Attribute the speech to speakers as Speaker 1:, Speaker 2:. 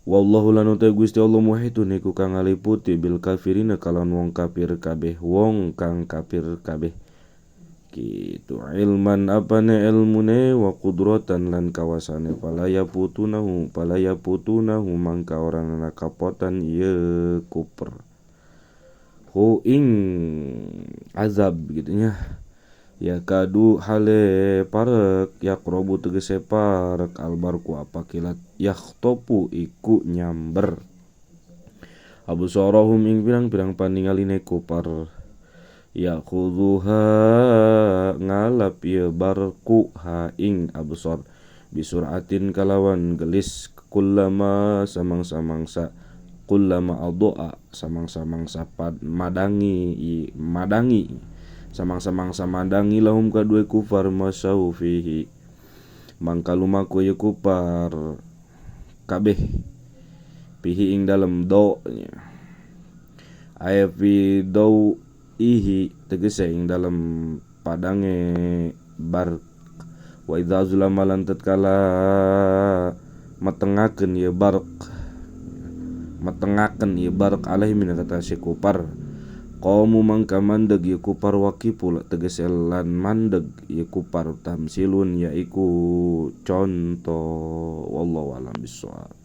Speaker 1: Wallahu lan utawi Gusti Allah muhitun iku kang ngaliputi bil kafirina kalawan wong kafir kabeh, wong kang kafir kabeh. Gitu ilman apane ilmune wa qudratan lan kawasane, fala yaputunahu, fala yaputunahu mangka ora ana kapotan ye kufur hu ing azab gitu nya. Ya kadu hale parek, yakrobu tegese parek, albarku apa kilat, yakhtopu iku nyamber, absarahum ing pirang-pirang paningaline kupar, yakhudhuha ngalap ye barku ha ing absar, bisuratin kalawan gelis, kullama samangsa-mangsa, kullama adoa samangsa-mangsa madangi i, madangi samangsa-mangsa madangi lahum kadue kufar masau fihi mangka lumaku ye kufar kabeh fihi ing dalem do nya, aya fi dau ihi tegese ing dalem padange bar. Wa idza zulama lan tatkala metengakeun ye barq, metengakeun ye barq alaihi min kata si kupar, qaumu mangka mandeg ye kupar waqifu tegese lan mandeg ye kupar, tamsilun yaiku contoh. Wallahu a'lam bissawab.